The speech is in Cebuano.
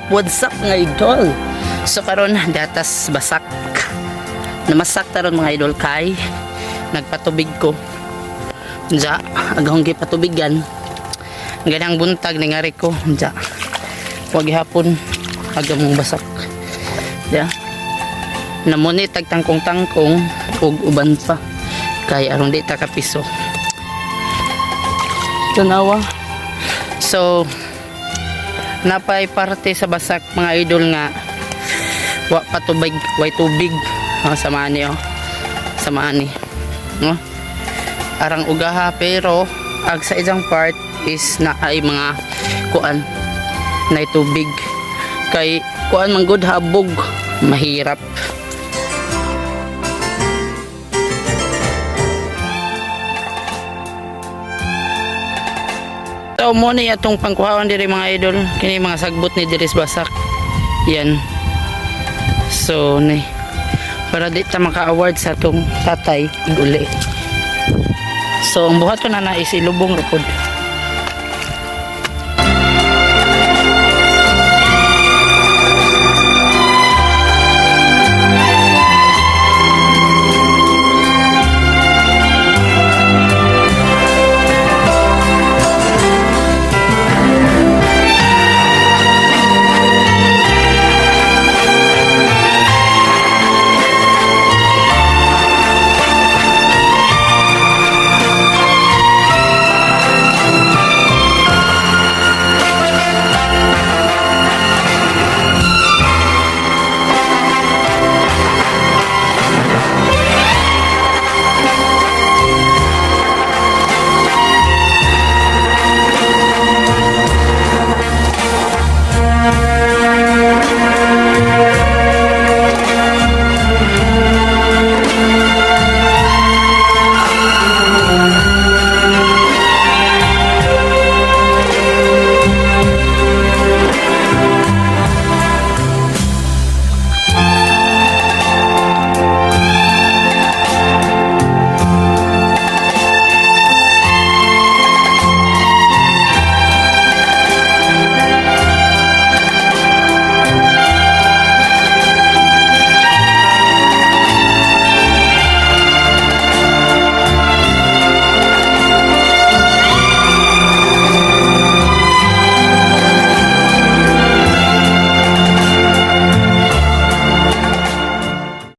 What's up, mga idol? So karon datas basak. Namasak taron, mga idol, kay nagpatubig ko. Unsa, agahong gipatubigan. Ganang buntag ningari ko, unsa. Wag hapon agamong basak. Ya. Namuni tag tangkong-tangkong ug uban pa kay aron di ta kapiso. Tanawa. So napay parte sa basak, mga idol, nga wa pa tubig, way tubig. Oh, sama ni, oh. Sama ni. No? Arang ugaha, pero ag sa isang part is na ay mga kuan na tubig kay kuan man gud, habog, mahirap. So mo ni atong pangkuhaon diri, mga idol, kini mga sagbot ni diri sa basak. Yan. So ni para di ta maka-award sa atong tatay uli. So ang buhaton na na is ilubong ra pod.